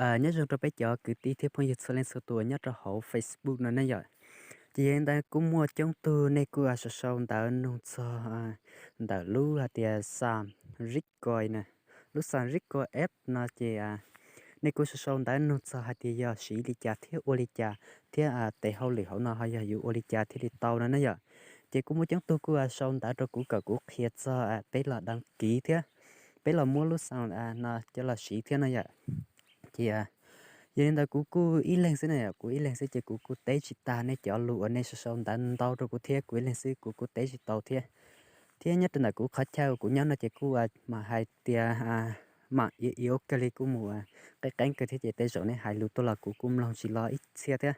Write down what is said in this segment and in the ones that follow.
Nyob zoo rau peb cov kwv tij thiab phooj ywg txhua leej txhua tus nyob rau hauv Facebook no ne yom. Ces yog li ntawd kuj muaj coob tug nej kuj sau sau ntawv nug txog ntawm lub hais tias Sam Rikoi na, lub Sam Rikoi app no ces nej kuj sau sau ntawv nug txog hais tias yog siv li cas thiab ua li cas thiab tes hauj lwm hauv no ho yog yuav ua li cas thiaj li tau no ne yom. Ces kuj muaj coob tug kuj sau ntawv rau kuv kom kuv qhia txog peb los đăng ký thiab peb los muab lub Sam no coj los siv thiab no yom. Ces yog li ntawd kuv kuj ib leeg xwb na, kuv ib leeg xwb ces kuv kuj teb tsis tag nej cov lus uas nej sau sau ntawv ntau rau kuv thiab, kuv ib leeg xwb kuv kuj teb tsis tau thiab. Thiab nyob rau ntawm kuv qhov chaw kuv nyob no ces kuj mas hais tias mam iv iv kawg li, kuj mus qeeb qeeb kawg thiab ces tej zaum nej hais lus tuaj los kuv kuj mloog tsis los ib txhia thiab.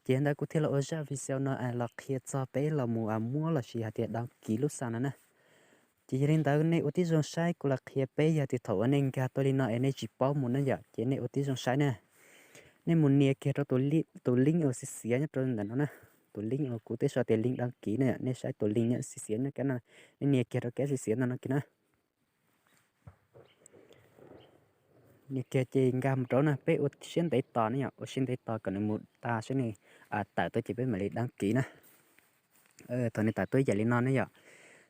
Ces yog ntawd kuv thiaj los ua zaj video no los qhia txog peb los mus muab los sis hais tias đăng ký lub Sam no na. Ces yog li ntawd nej ua tib zoo saib kuv los qhia peb, yog tias thaum uas nej nkag tuaj li no es nej tsis paub mus na yom, ces nej ua tib zoo saib na. Nej mus nias kiag rau tus link uas xiav xiav nyob rau ntawm no na, tus link uas kuv twb sau tias link đăng ký na yom, nej saib tus link nyob xiav xiav nyob kab no, nej nias kiag rau kab xiav xiav no no kiag na. Nias kiag ces nkag mus rau na, peb ua siab ntev tos ne yom, ua siab ntev tos kom nws mus tas saib nws tawm tuaj ces peb mam li đăng ký na. Thaum nws tawm tuaj ib yam li no ne yom,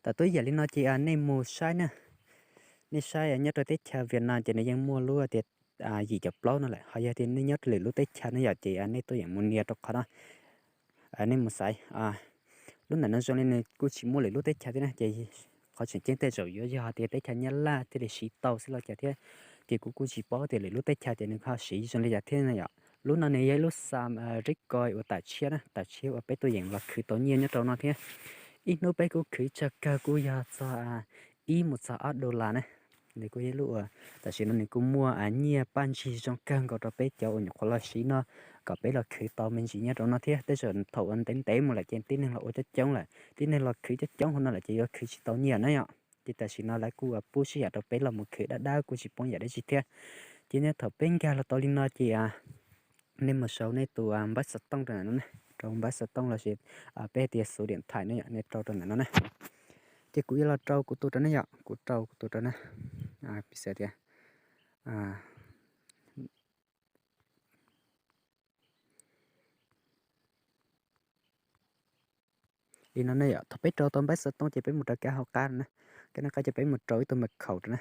tawm tuaj ib yam li no ces nej mus saib na, nej saib nyob rau teb chaws Việt Nam ces nws yeej muaj lub tias yim caum plaub no lawm, ho yog tias nej nyob lwm lub teb chaws ne yom ces nej tuaj yeem mus nias rau qhov no. Nej mus xaiv, lub ntawm no zoo li nws kuj tsis muaj lwm lub teb chaws thiab na, ces qhov tseem ceeb tej zaum yuav yog tias teb chaws Nyab Laj thiaj li siv tau xwb los cas thiab, ces kuv kuj tsis paub tias lwm lub teb chaws ces nws ho siv zoo li cas thiab na yom. Lub no nws yog ib lub Sam Rikoi uas tawm tshiab na, tawm tshiab uas peb tuaj yeem los khwv tau nyiaj nyob rau no thiab. Ib hnub peb kuj khwv tsawg kawg kuj yog txog ib mus txog ob dollar na. Nws kuj yog ib lub uas tam sim no nws kuj muaj nyiaj paj ntsig zoo kawg nkaus rau peb cov uas nyuam qhuav los siv no, kom peb los khwv tau me ntsis nyiaj rau no thiab. Tej zaum thaum uas ntev ntev mus lawm ces tib neeg los ua coob coob lawm, tib neeg los khwv coob coob hauv no lawm ces yuav khwv tsis tau nyiaj na yom. Ces tam sim no lawv kuj pub sij hawm rau peb los mus khwv dab dab kuj tsis poob yam dab tsi thiab. Ces nej thaum peb nkag los tau li no ces nej mus sau nej tus npawb xov tooj rau ntawm no, rau npawb xov tooj los sis peb tias số điện thoại na yom, nej rau rau ntawm no na. Ces kuv yuav los rau kuv tus rau ne yom, kuv rau kuv tus rau na. Piv xam tias li no ne yom, thaum peb rau tau npawb xov tooj ces peb mus rau kab hauv qab no na. Kab no qab ces peb mus rau ib tug mật khẩu rau na.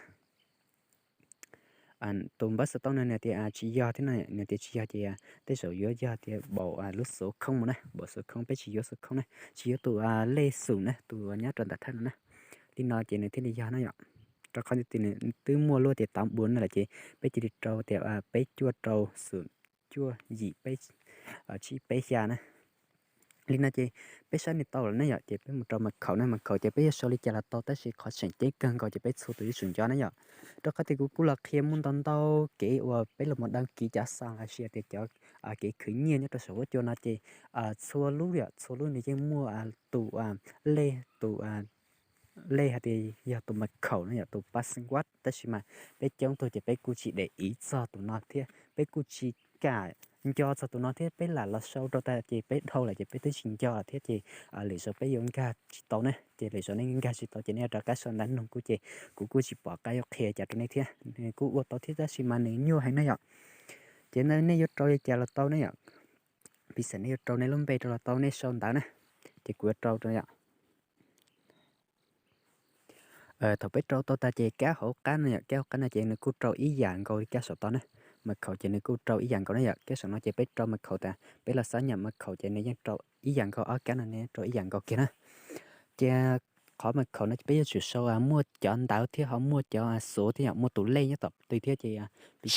Tus npawb xov tooj no nws tias tsis yog thiab no, nws tias tsis yog ces tej zaum yuav yog tias bảo lub số không mus na, bảo số không, peb tsis yuav số không na, tsis yuav tus lej xum na, tus nyob rau ntawm thawj no na. Li no ces nws thiaj li yog na yom. Rau qhov tias nws twb muaj lub tias tám bốn no lawm ces peb cia li rau tias peb cuaj rau xum cuaj yim peb tsib peb xya na. Li no ces peb saib nws tau lawm ne yom, ces peb mus rau mật khẩu na, mật khẩu ces peb yuav sau li cas los tau, tab sis qhov tseem ceeb kawg nkaus ces peb txhua tus yuav tsum nco na yom. Rau qhov tias kuv kuj los qhia muaj ntau ntau kev uas peb los mus đăng ký cov Sam los sis tias cov kev khwv nyiaj nyob rau saum huab cua no ces txhua lub yom, txhua lub nws yeej muaj tus lej, tus lej hais tias yog tus mật khẩu no yom, tus password, tab sis mas peb coob tug ces peb kuj tsis để ý txog tus no thiab peb kuj tsis kam nco txog tus no thiab, peb lam los sau rau tas ces peb dhau lawm ces peb twb tsis nco lawm thiab ces lwm zaus peb yuav nkag tsis tau ne. Ces lwm zaus nej nkag tsis tau ces nej rov qab sau ntawv nug kuv ces kuv kuj tsis pom qab yuav qhia cas rau nej thiab. Nws kuj ua tau thiab tab sis mas nws nyuaj heev na yom. Ces nej yuav rau li cas los tau ne yom. Piv xam nej yuav rau nej lub npe rau los tau, nej sau ntawv na. Ces kuv yuav rau rau yom. Thaum peb rau tau tas ces kab hauv qab no yom, kab hauv qab no ces nws kuj rau ib yam nkaus li kab saum tod na. Mật khẩu ces nws kuj rau ib yam nkaus na yom, kab saum no ces peb rau mật khẩu tas peb los xác nhận mật khẩu ces nws yeej rau ib yam nkaus, ob kab no nws rau ib yam nkaus kiag na. Ces qhov mật khẩu no ces peb yuav tsum sau muaj cov ntawv thiab ho muaj cov số thiab yom, muaj tus lej nyob tom tw thiab ces piv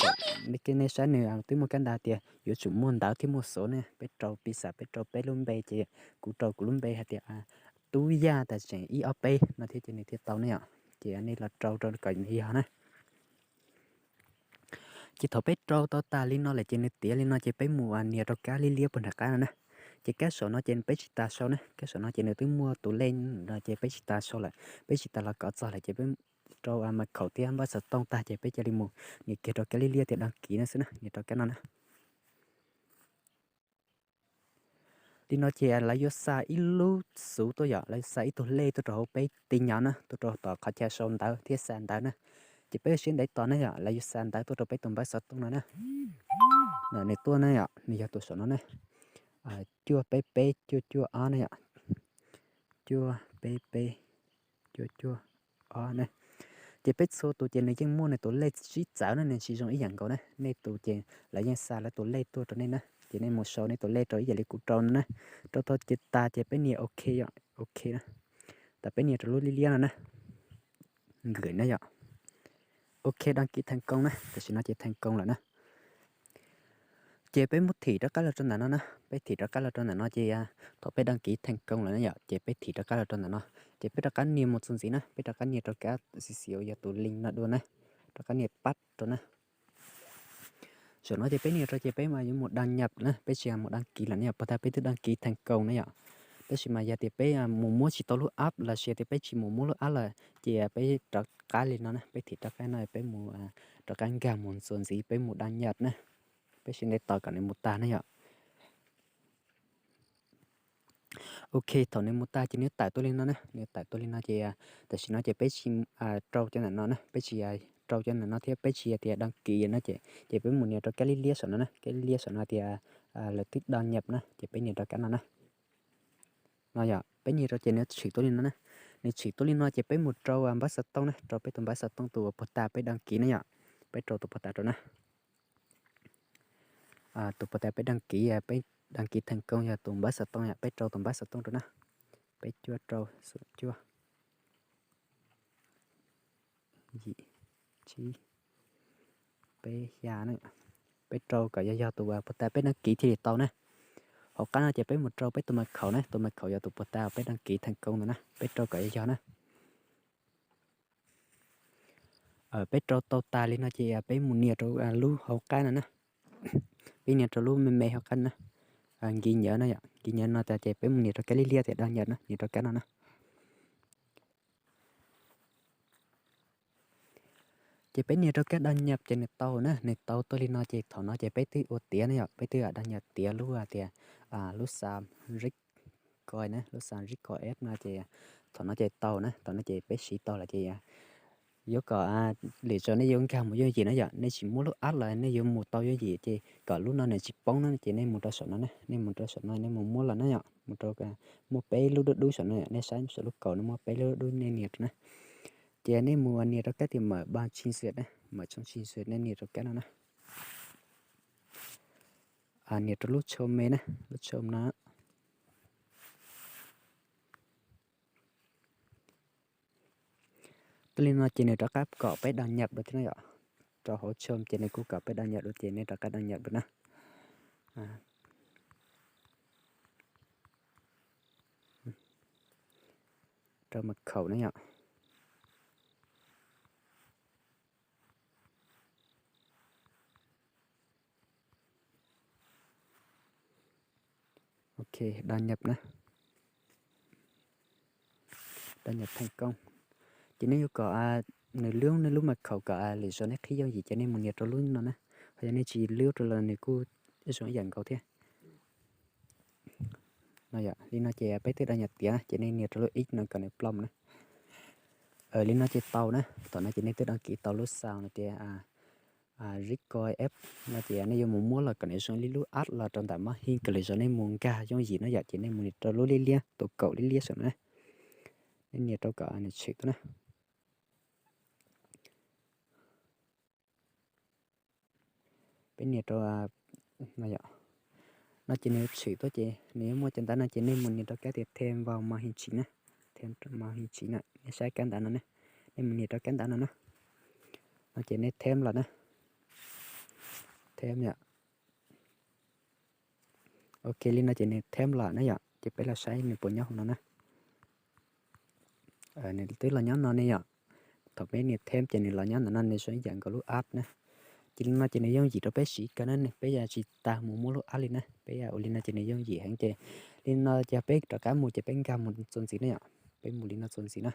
xam nej saib nws twb muaj kab ntawv tias yuav tsum muaj ntawv thiab muaj số ne. Peb rau piv xam peb rau peb lub npe ces kuv rau kuv lub npe hais tias Tub Yaj tas tseem ib ob peb no thiab ces nws thiaj tau ne yom. Ces nej los rau rau kom nws yog na. Ces thaum peb rau tau tas li no lawm ces nws tiav li no ces peb mus nias rau kab liab liab puag nram qab no na. Ces kab saum no ces peb tsis tas sau na, kab saum no ces nws twb muaj tus lej no ces peb tsis tas sau lawm, peb tsis tas los kov txog lawm ces peb rau mật khẩu thiab npawb xov tooj tag ces peb cia li mus nias kiag rau kab liab liab tias đăng ký no xwb na, nias rau kab no na. Li no ces lawv yuav xa ib lub xuv tuaj yom, lawv xa ib tug lej tuaj rau hauv peb tin nhắn na, tuaj rau tom qhov chaw sau ntawv thiab xa ntawv na. Ces peb siab ntev tos ne yom, lawv yuav xa ntawv tuaj rau peb tus npawb xov tooj no na. Nws tuaj ne yom, nws yog tus saum no ne. Cuaj peb peb cuaj cuaj ob ne yom. Cuaj peb peb cuaj cuaj ob ne. Ces peb txhua tus ces nws yeej muaj nws tus lej sib txawv na, nws tsis zoo ib yam nkaus na. Nej tus ces lawv yeej xa lawv tus lej tuaj rau nej na, ces nej mus sau nej tus lej rau ib yam li kuv rau no na. Rau tau ces tas ces peb nias ok, ok na. Tas peb nias rau lub liab liab no na, nkws na yom. Ok, đăng ký thành công na, tam sim no ces thành công lawm na. Ces peb muab thim rov qab los rau ntawm no na, peb thim rov qab los rau ntawm no ces thaum peb đăng ký thành công lawm na yom, ces peb thim rov qab los rau ntawm no, ces peb rov qab nias mus txuas ntxiv na, peb rov qab nias rau kab xis xis uas yog tus link no dua na, rov qab nias pab rau na. Saum no ces peb nias rau ces peb mas yuav mus đăng nhập na, peb tsis mus đăng ký lawm ne yom, puas tas peb twb đăng ký thành công na yom. Tab sis mas yog tias peb mus muab tsis tau lub app los sis tias peb tsis mus muab lub app lawm ces peb rov qab li no na, peb thim rov qab no peb mus rov qab nkag mus txuas ntxiv peb mus đăng nhập na. Peb siab ntev tos kom nws mus tag na yom. Ok, thaum nws mus tag ces nws tawm tuaj li no na, nws tawm tuaj li no ces tam sim no ces peb tsis rau cov ntawm no na, peb tsis rau cov ntawm no thiab peb tsis tias đăng ký no ces, ces peb mus nias rau kab liab liab saum no na, kab liab liab saum no tias lawv twb đăng nhập na, ces peb nias rau kab no na. No yom, peb nias rau ces nws tshwm tuaj li no na. Nws tshwm tuaj li no ces peb mus rau npawb xov tooj na, rau peb tus npawb xov tooj tus uas puag ta peb đăng ký na yom. Peb rau tus puag ta rau na. Tus puag ta peb đăng ký, peb đăng ký thành công yog tus npawb xov tooj yom, peb rau tus npawb xov tooj rau na. Peb cuaj rau xum cuaj yim tsib peb xya na. Peb rau kom yog yog tus puag ta peb đăng ký thiaj li tau na. Hauv qab no ces peb mus rau peb tus mật khẩu na, tus mật khẩu yog tus puag ta peb đăng ký thành công ntawd na, peb rau kom yog yog na. Peb rau tau tas li no ces peb mus nias rau lub hauv qab no na. Peb nias rau lub me me hauv qab na. Ghi nhớ no yom, ghi nhớ no tas ces peb mus nias rau kab liab liab tias đăng nhập na, nias rau kab no na. Ces peb nias rau kab đăng nhập ces nws tau na, nws tau tuaj li no ces thaum no ces peb twb ua tiav na yom, peb twb đăng nhập tiav lub tias lub xas zib koi na, lub xas zib koi app no ces thaum no ces tau na, thaum no ces peb siv tau lawm ces yuav kom lwm zaus nej yuav nkag mus yooj yim na yom, nej tsis muab lub app los nej yuav mus tau yooj yim ces kom lub no nws tsis poob na ces nej mus rau saum no na, nej mus rau saum no nej mus muab los na yom, mus rau muaj peb lub dub dub saum no, nej saib saum lub kaus no muaj peb lub dub nej nias rau na. Ces nej mus nias rau kab tias mở bằng trình duyệt na, mở trong trình duyệt nej nias rau kab no na. Nias rau lub chôm me na, lub chôm no. Tuaj li no ces nws rov qab kom peb đăng nhập dua thiab na yom. Rau hauv chôm ces nws kuj kom peb đăng nhập dua ces nej rov qab đăng nhập dua na. Rau mật khẩu na yom. Ok, đăng nhập na. Đăng nhập thành công. Ces nej yuav kom nws lub, nej lub mật khẩu kom lwm zaus nej qhib yooj yim ces nej mus nias rau lub no na. Ho yog nej tsis lub rau los nws kuj zoo ib yam nkaus thiab. No yom, li no ces peb twb đăng nhập tiav ces nej nias rau lub ib no kom nws ploj na. Li no ces tau na, thaum no ces nej twb đăng ký tau lub xas no tias zib koi app no ces nej yuav mus muab los kom nws zoo li lub app los rau ntawm mab hib kom lwm zaus nej mus nkag yooj yim no yom, ces nej mus nias rau lub liab liab tus kaum liab liab saum no na. Nej nias rau kom nws tshwm tuaj na. Peb nias rau no yom. No ces nws tshwm tuaj ces nws yuav muaj cov ntawv no ces nej mus nias rau kab tias thêm vào màn hình chính na. Thêm màn hình chính na, nej saib kab ntawv no ne. Nej mus nias rau kab ntawv no na. No ces nej thêm los na. Thêm yom. Ok, li no ces nws thêm los na yom, ces peb los saib nws puas nyob hauv no na. Nws twb los nyob no ne yom. Thaum peb nias thêm ces nws los nyob ntawm no, nws zoo ib yam nkaus lub app na. Ces li no ces nws yooj yim rau peb siv kawg na, peb yuav tsis tas mus muab lub app li na, peb ua li no ces nws yooj yim heev ces li no ces peb rov qab mus ces peb nkag mus txuas ntxiv na yom, peb mus li no txuas ntxiv na.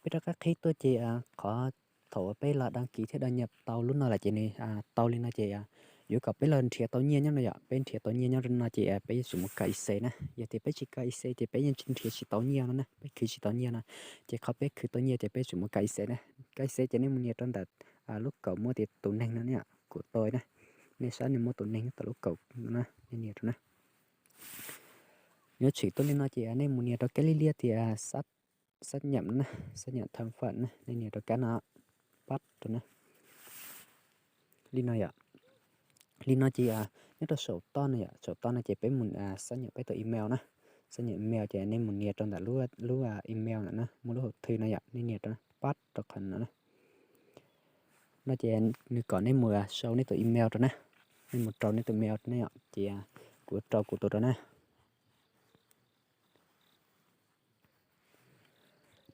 Peb rov qab qhib tuaj ces qhov thaum uas peb los đăng ký thiab đăng nhập tau lub no lawm ces nws tau li no ces yuav kom peb los nrhiav tau nyiaj nyob no yom, peb nrhiav tau nyiaj nyob no ces peb yuav tsum mus kaw ib xees na. Yog tias peb tsis kaw ib xees ces peb yeej nrhiav tsis tau nyiaj no na, peb khwv tsis tau nyiaj no. Ces qhov peb khwv tau nyiaj ces peb tsum mus kaw ib xees na. Kaw ib xees ces nej mus nias rau ntawm lub kaum muaj tias tus neeg no na, kuv tau na. Nej saib nws muaj tus neeg nyob tom lub kaum no na, nej nias rau na. Nyob tshwm tuaj li no ces nej mus nias rau kab liab liab tias xác nhận no na, xác nhận thân phận na, nej nias rau kab no, pab rau na. Li no yom. Li no ces nyob rau saum toj no yom, saum toj no ces peb mus xác nhận peb tus email na. Xác nhận email ces nej mus nias rau ntawm lub email ntawm na, muaj lub hộp thư no yom, nej nias rau na, pab rau qhov no na. No ces nws kom nej mus sau nej tus email rau na. Nej mus rau nej tus email rau na yom, ces kuv rau kuv tus rau na.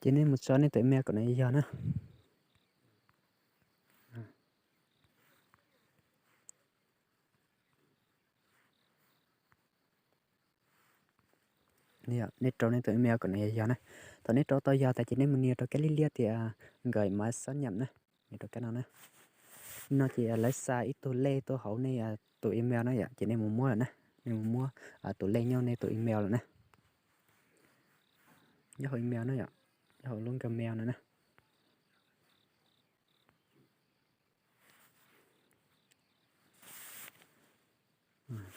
Ces nej mus tso nej tus email kom nws yog na. Nej rau nej tus email kom nws yog yog na. Thaum nej rau tau yog tas ces nej mus nias rau kab liab liab tias gửi mã xác nhận na, nias rau kab no na. No ces lawv xa ib tug lej tuaj hauv nej tus email na yom, ces nej mus muab lawm na. Nej mus muab tus lej nyob nej tus email lawm na. Nyob hauv email na yom, nyob hauv lub Gmail no na.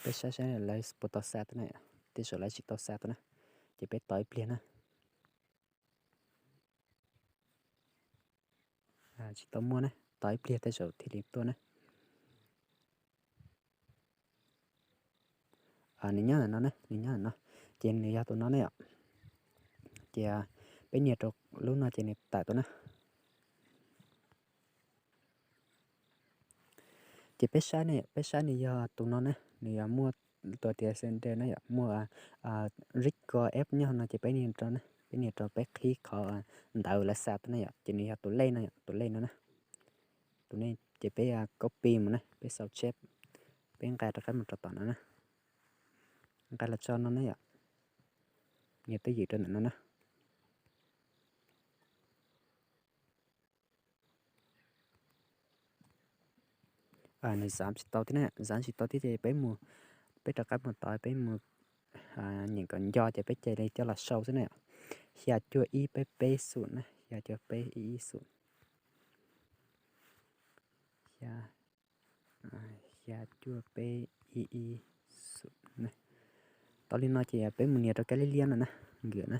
Peb saib saib lawv puas tau xa tuaj na, tej zaum lawv tsis tau xa tuaj na, ces peb tos ib pliag na. Tsis tau muaj na, tos ib pliag tej zaum thiaj li tuaj na. Nws nyob ntawm no na, nws nyob ntawm no, ces nws yog tus no na yom. Ces peb nias rau lub no ces nws tawm tuaj na. Ces peb saib na, peb saib nws yog tus no na, nws yog muaj tus tias sender na yom, muaj Rico F nyob no ces peb nias rau na, peb nias rau peb qhib qhov ntawv lawv xa tuaj na yom, ces nws yog tus lej no yom, tus lej no na. Tus no ces peb copy mus na, peb sao chép, peb nqa rov qab mus rau tom no na. Nqa los tso no na yom. Nias twj ywm rau ntawm no na. Nws xav tsis tau thiab na, xav tsis tau thiab ces peb mus, peb rov qab mus tod peb mus nyeem kom nco ces peb cia li coj los sau xwb na. Xya cuaj ib peb peb xum na, xya cuaj peb ib ib xum. Xya cuaj peb ib ib xum na. Tau li no ces peb mus nias rau kab liab liab no na, nkws na.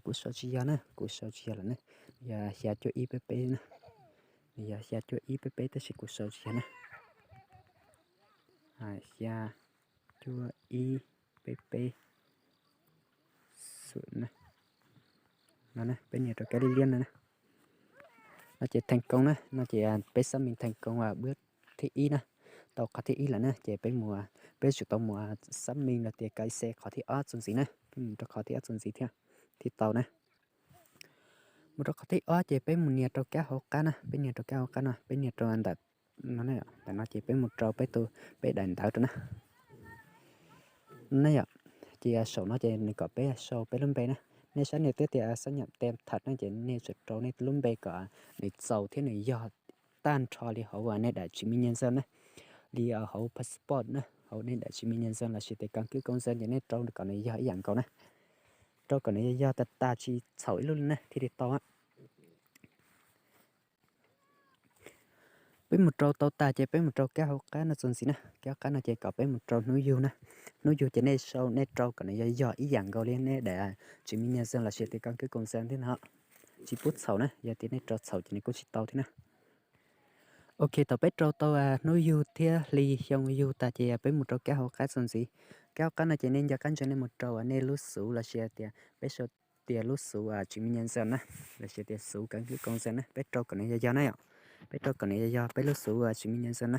Kuv sau tsis yog na, kuv sau tsis yog lawm na. Yog xya cuaj ib peb peb na. Nws yog xya cuaj ib peb peb tab sis kuv sau tsis yog na. Xya cuaj ib peb peb xum na. No na, peb nias rau kab liab liab no na. No ces thành công na, no ces peb xác minh thành công bước thib ib na. Tau qhov thib ib lawm na ces peb mus, peb tsum tau mus xác minh los tias cài xe qhov thib ob txuas ntxiv na, peb mus rau qhov thib ob txuas ntxiv thiab thiaj tau na. Mus rau qhov thib ob ces peb mus nias rau kab hauv qab na, peb nias rau kab hauv qab no, peb nias rau ntawm no, ntawm no ces peb mus rau peb tus, peb daim ntawv rau na. Ne yom, ces saum no ces nws kom peb sau peb lub npe na. Nej saib nws twb tias xác nhận tên thật na, ces nej tsum rau nej lub npe kom nws txaus thiab nws yog tag nrho li hauv nej daim chứng minh nhân dân na, li hauv passport na, hauv nej daim chứng minh nhân dân lossis tias căn cước công dân ces nej rau kom nws yog ib yam nkaus na. Rau kom nws yog tag tag tsis txhaum ib lub li na thiaj li tau. Peb mus rau tau tas ces peb mus rau kab hauv qab no txuas ntxiv na, kab hauv qab no ces kom peb mus rau hnub yug na. Hnub yug ces nej sau nej rau kom nws yog yog ib yam nkaus li nej daim chứng minh nhân dân lossis tias căn cước công dân thiab no. Tsis pub txhaum na, yog tias nej rau txhaum ces nws kuj tsis tau thiab na. Ok, thaum peb rau tau hnub yug thiab hli xyoo yug tas ces peb mus rau kab hauv qab txuas ntxiv. Kab hauv qab no ces nej nco qab ntsoov nej mus rau nej lub xuv lossis tias peb sau tias lub xuv chứng minh nhân dân na, lossis tias xuv căn cước công dân na, peb rau kom nws yog yog na yom. Peb rau kom nws yog yog peb lub xuv chứng minh nhân dân na.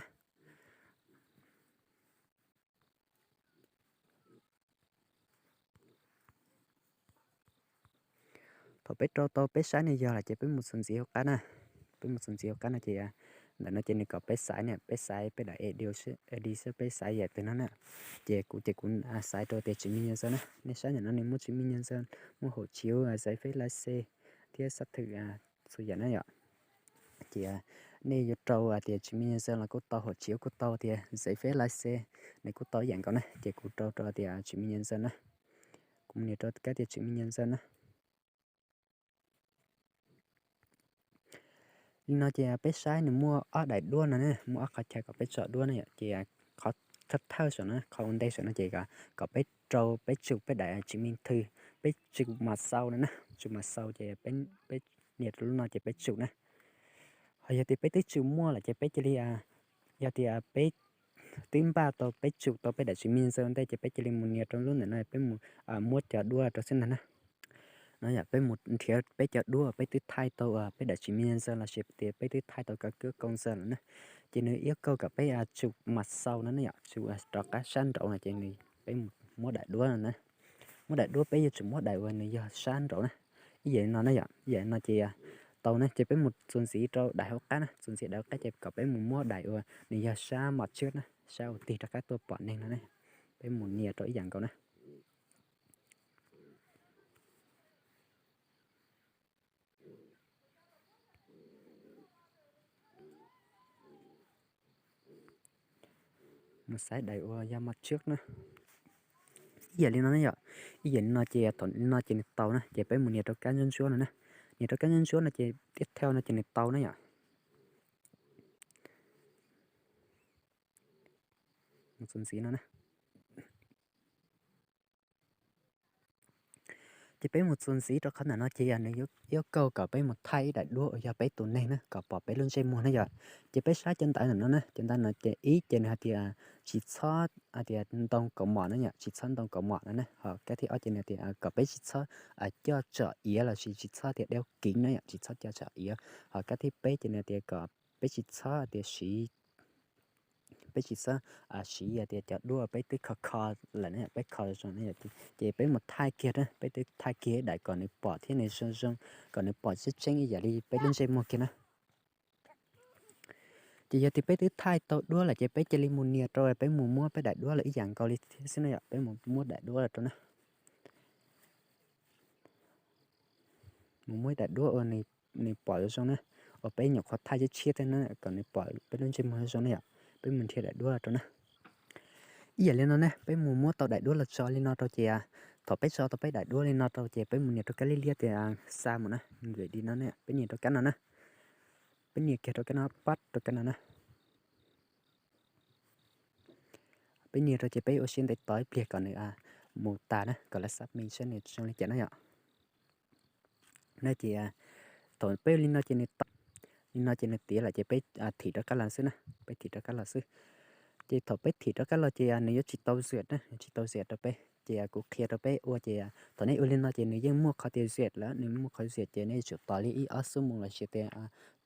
Thaum peb rau tau peb saib nws yog lawm ces peb mus txuas ntxiv hauv qab na. Peb mus txuas ntxiv hauv qab no ces ntawm no ces nws kom peb xaiv na, peb xaiv peb daim ID xwb, peb xaiv yam twg no na. Ces kuv ces kuv xaiv rau tias chứng minh nhân dân na. Nej saib ntawm no nws muaj chứng minh nhân dân, muaj hộ chiếu, giấy phép lái xe thiab xác thực txhua yam na yom. Ces Nej yuav rau hais tias chứng minh nhân dân los kuj tau, hộ chiếu kuj tau, tias giấy phép lái xe nws kuj tau ib yam nkaus na, ces kuv rau rau tias chứng minh nhân dân na. Kuv mus nias rau kab tias chứng minh nhân dân na. Li no ces peb saib nws muaj ob daim duab no ne, muaj ob qhov chaw kom peb tso duab ne yom. Ces qhov thawj thawj saum no, qhov ua ntej saum no ces kom peb rau peb tsum peb daim chứng minh thư, peb tsum mas xau no na, tsum mas xau ces peb nias rau lub no ces peb tsum na. Ho yog tias peb twb tsum muaj lawm ces peb cia li, yog tias peb twb npaj tau peb tsum tau peb daim chứng minh nhân dân ua ntej ces peb cia li mus nias rau lub ntawm no, peb mus muab cov duab rau xwb ntag na. No yom, peb mus nrhiav peb cov duab peb twb thaij tau peb daim chứng minh nhân dân lossis tias peb twb thaij tau căn cước công dân lawm na. Ces nws yêu cầu kom peb tsum mas xau no ne yom, tsum rov qab sab nraud no ces nws, peb mus muab daim duab no na. Muab daim duab peb yuav tsum muab daim uas nws yog sab nraud na. Ib yam li no na yom, ib yam li no ces tau na, ces peb mus txuas ntxiv rau daim hauv qab na, txuas ntxiv daim hauv qab ces kom peb mus muab daim uas nws yog sab mom tswb na, sab uas tig rov qab tuaj pom neeg no ne. Peb mus nias rau ib yam nkaus na. Mus xaiv daim uas yog mom tswb na. Ib yam li no na yom, ib yam li no ces thaum no ces nws tau na, ces peb mus nias rau kab ntsuab ntsuab no na. Nias rau kab ntsuab ntsuab no ces tiếp theo no ces nws tau na yom. Mus txuas ntxiv no na. Ces peb mus txuas ntxiv rau qhov ntawm no ces yog nws yêu cầu kom peb mus thaij ib daim duab uas yog peb tus neeg na, kom pom peb lub ntsej muag na yom. Ces peb saib cov ntawv ntawm no na, cov ntawv no ces ib ces nws hais tias tsis txhob hais tias ntoo kaus mom na yom, tsis txhob ntoo kaus mom no na. Ho kab thib ob ces nws tias kom peb tsis txhob coj tsom iav lossis tsis txhob tias đeo kính na yom, tsis txhob coj tsom iav. Ho kab thib peb ces nws tias kom peb tsis txhob tias siv, peb tsis txhob siv tias cov duab peb twb kho kho lawm na, peb kho zoo na, ces peb mus thaij kiag na, peb twb thaij kiag ib daim kom nws pom thiab nws zoo zoo, kom nws pom tseeb tseeb ib yam li peb lub ntsej muag kiag na. Ces yog tias peb twb thaij tau duab lawm ces peb cia li mus nias rau, peb mus muab peb daim duab lawm ib yam nkaus li thiab xwb na yom, peb mus muab daim duab rau na. Mus muab daim duab uas nws pom zoo zoo na, uas peb nyuam qhuav thaij tshiab tshiab thiab na, kom nws pom peb lub ntsej muag zoo zoo na yom. Peb mus nrhiav daim duab rau na. Ib yam li no ne, peb mus muab tau daim duab los tso li no rau ces, thaum peb tso tau peb daim duab li no rau ces peb mus nias rau kab liab liab tias xa mus na, li no ne, peb nias rau kab no na. Peb nias kiag rau kab no, pab rau kab no na. Peb nias rau ces peb ua siab ntev tos ib pliag kom nws mus tas na, kom lawv xác minh seb nws zoo li cas na yom. No ces thaum peb li no ces nws tau, li no ces nws tiav lawm ces peb thim rov qab los xwb na, peb thim rov qab los xwb. Ces thaum peb thim rov qab los ces nws yuav tsis tau duyệt na, yuav tsis tau duyệt rau peb. Ces kuv qhia rau peb ua ces thaum nej ua li no ces nws yeej muaj qhov tias duyệt lawm, nws muaj qhov duyệt ces nej yuav tsum tos li ib ob xuab moos lossis tias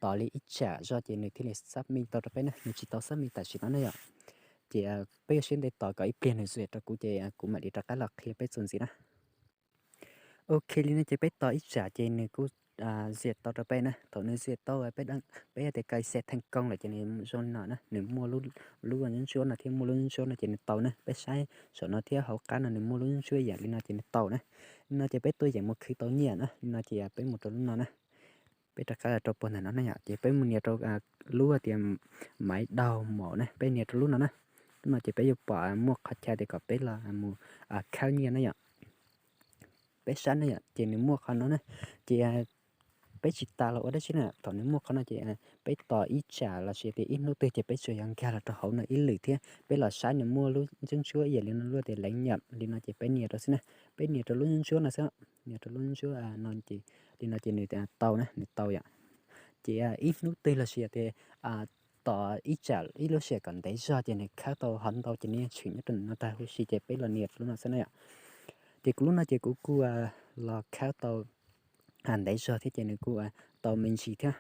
tos li ib tsam zog ces nws thiaj li xác minh tau rau peb na, nws tsis tau xác minh tam sim no na yom. Ces peb yuav siab ntev tos kom ib pliag nws duyệt rau kuv ces kuv mam li rov qab los qhia peb txuas ntxiv na. Ok, li no ces peb tos ib tsam ces nws kuj duyệt tau rau peb na. Thaum nws duyệt tau peb, peb hais tias cài xe thành công lawm ces nws zoo li no na, nws muaj lub ntsuab ntsuab no thiab muaj lub ntsuab ntsuab no ces nws tau na. Peb saib saum no thiab hauv qab no nws muaj lub ntsuab ntsuab ib yam li no ces nws tau na. Li no ces peb tuaj yeem mus khwv tau nyiaj na. Li no ces peb mus rau lub no na. Peb rov qab rau puag ntawm no na yom, ces peb mus nias rau lub tias máy đào mỏ na, peb nias rau lub no na. Lub no ces peb yuav pom muaj qhov chaw tias kom peb los mus khawb nyiaj na yom. Peb saib na yom, ces nws muaj qhov no na, ces peb tsis tas los ua dab tsi na, thaum nws muaj qhov no ces peb tos ib tsam lossis tias ib hnub twg ces peb tsuas yog nkag los rau hauv no ib lwm thiab peb los saib nws muaj lub ntsuab ntsuab ib yam li no lub tias lab nyam li no ces peb nias rau xwb na, peb nias rau lub ntsuab ntsuab no xwb, nias rau lub ntsuab ntsuab no ces li no ces nws tau na, nws tau yom. Ces ib hnub twg lossis tias tos ib tsam ib lub sij hawm kom ntev zog ces nws khawb tau hov ntau ces nws yeej tshwm nyob rau ntawm no tag huv si ces peb los nias rau lub no xwb na yom. Ces kuv lub no ces kuv kuj los khawb tau ntev zog thiab ces nws kuj tau me ntsis thiab.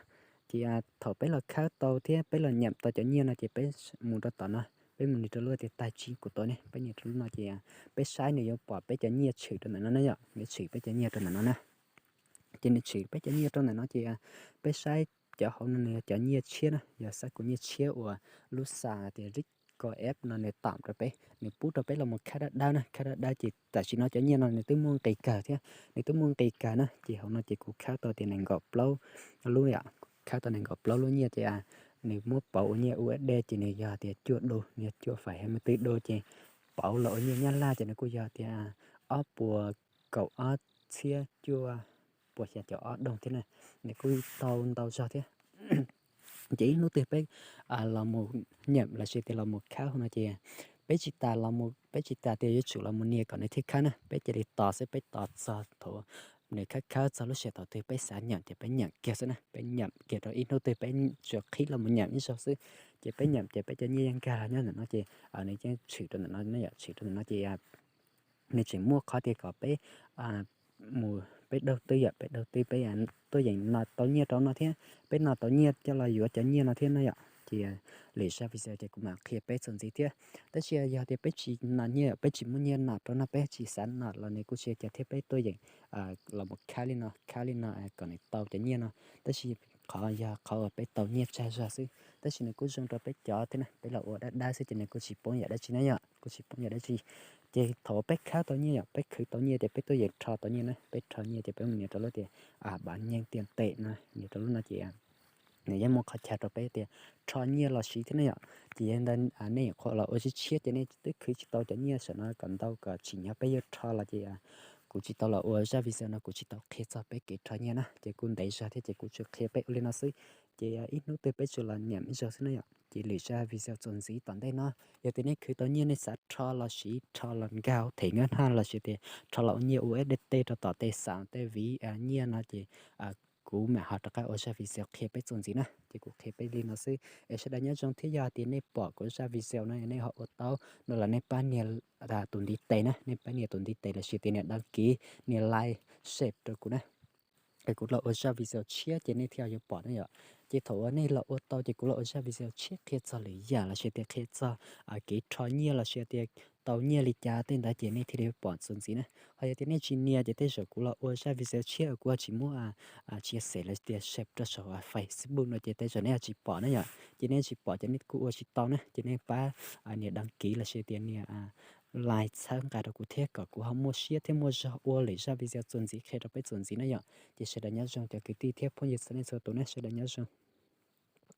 Ces thaum peb los khawb tau thiab peb los nyam tau cov nyiaj no ces peb mus rau tom no, peb mus nias rau lub tias tài chính của tôi ne, peb nias rau lub no ces peb saib nws yuav pom peb cov nyiaj tshwm rau ntawm no na yom, yuav tshwm peb cov nyiaj rau ntawm no na. Ces nws tshwm peb cov nyiaj rau ntawm no ces peb saib cov hauv no nws yog cov nyiaj tshiab na, yog xab kum nyiaj tshiab uas lub xa tias Rikko F no nws tawm rau peb, nws pub rau peb los mus khawb dawb dawb na, khawb dawb dawb ces tam sim no cov nyiaj no nws twb muaj nqis kawg thiab, nws twb muaj nqis kawg na, ces hauv no ces kuv khawb tau tias nees nkaum plaub lub yom, khawb tau nees nkaum plaub lub nyiaj ces nws muab pauv ua nyiaj U S D ces nws yog tias cuaj đô, nws yog cuaj phẩy hai mươi tư đô ces pauv los ua nyiaj Nyab Laj ces nws kuj yog tias ob puas kaum ob txhiab cuaj puas xya caum ob đô thiab na, nws kuj tau ntau zog thiab. Ces ib hnub twg peb los mus nyam los sis tias los mus khawb no ces peb tsis tas los mus, peb tsis tas tias yuav tsum los mus nias kom nws thiaj khawb na, peb cia li tos xwb, peb tos txog thaum nws khawb khawb txog lub sij hawm thaum twg peb xav nyam ces peb nyam kiag xwb na, peb nyam kiag rau ib hnub twg peb tsuas qhib los mus nyam ib zaug xwb. Ces peb nyam ces peb cov nyiaj yeej nkag los nyob ntawm no ces nws yeej tshwm rau ntawm no, nws yom, tshwm rau ntawm no ces nws tseem muaj qhov tias kom peb mus, peb đầu tư yom, peb đầu tư peb tuaj yeem no tau nyiaj rau no thiab, peb no tau nyiaj coj los yuav cov nyiaj no thiab no yom. Ces lwm zaj video ces kuv mam qhia peb txuas ntxiv thiab. Tab sis yog tias peb tsis no nyiaj, pej tsis muaj nyiaj no rau no, peb tsis xav no los nws kuj tsis ua cas thiab, peb tuaj yeem los mus khawb li no, khawb li no kom nws tau cov nyiaj no. Tab sis qhov yog qhov uas peb tau nyiaj tsawg zog xwb, tab sis nws kuj zoo rau peb cov thiab na, peb los ua dab dab xwb ces nws kuj tsis poob yam dab tsi na yom, kuj tsis poob yam dab tsi. Ces thaum peb khawb tau nyiaj yom, peb khwv tau nyiaj ces peb tuaj yeem rho tau nyiaj na, peb rho nyiaj ces peb mus nias rau lub tias bán nhanh tiền tệ no, nias rau lub no ces nws yeej muaj qhov chaw rau peb tias rho nyiaj los siv thiab na yom. Ces yog li ntawd nej nyuam qhuav los ua tshiab tshiab ces nej twb khwv tsis tau cov nyiaj saum no kom ntau kom tsim nyog peb yuav rho los ces kuv tsis tau los ua zaj video no kuv tsis tau qhia txog peb kev rho nyiaj na, ces kuj ntev zog thiab ces kuv tsuas qhia peb ua li no xwb. Ces ib hnub twg peb tsuas los nyam ib zaug xwb na yom. Ces lwm zaj video txuas ntxiv tom ntej no, yog tias nej khwv tau nyiaj nej xav rho los siv, rho los nkag thẻ ngân hàng los sis tias rho los ua nyiaj U S D T rau tom tej xav tej vis nyiaj no ces kuv mam ho rov qab ua zaj video qhia peb txuas ntxiv na. Ces kuv qhia peb li no xwb es sawv daws nyob zoo thiab, yog tias nej pom kuv zaj video no nej ho ua tau no los nej pab nias tus ntiv tes na, nej pab nias tus ntiv tes los sis tias nias đăng ký, nias like, share rau kuv na. Es kuv los ua zaj video tshiab ces nej thiaj yuav pom na yom. Ces thaum uas nej los ua tau ces kuv los ua zaj video tshiab qhia txog lwm yam los sis tias qhia txog kev rho nyiaj los sis tias tau nyiaj li cas tej ntawd ces nej thiaj li pom txuas ntxiv na. Ho yog tias nej tsis nias ces tej zaum kuv los ua zaj video tshiab kuv ho tsis muab chia sẻ los tias share rau saum Facebook no ces tej zaum nej ho tsis pom na yom. Ces nej tsis pom ces nej kuj ua tsis tau na. Ces nej pab nias đăng ký los sis tias nias like txhawb nqa rau kuv thiab kom kuv ho muaj siab thiab muaj zog ua lwm zaj video txuas ntxiv qhia rau peb txuas ntxiv na yom. Ces sawv daws nyob zoo cov kwv tij thiab phooj ywg txhua leej txhua tus na, sawv daws nyob zoo.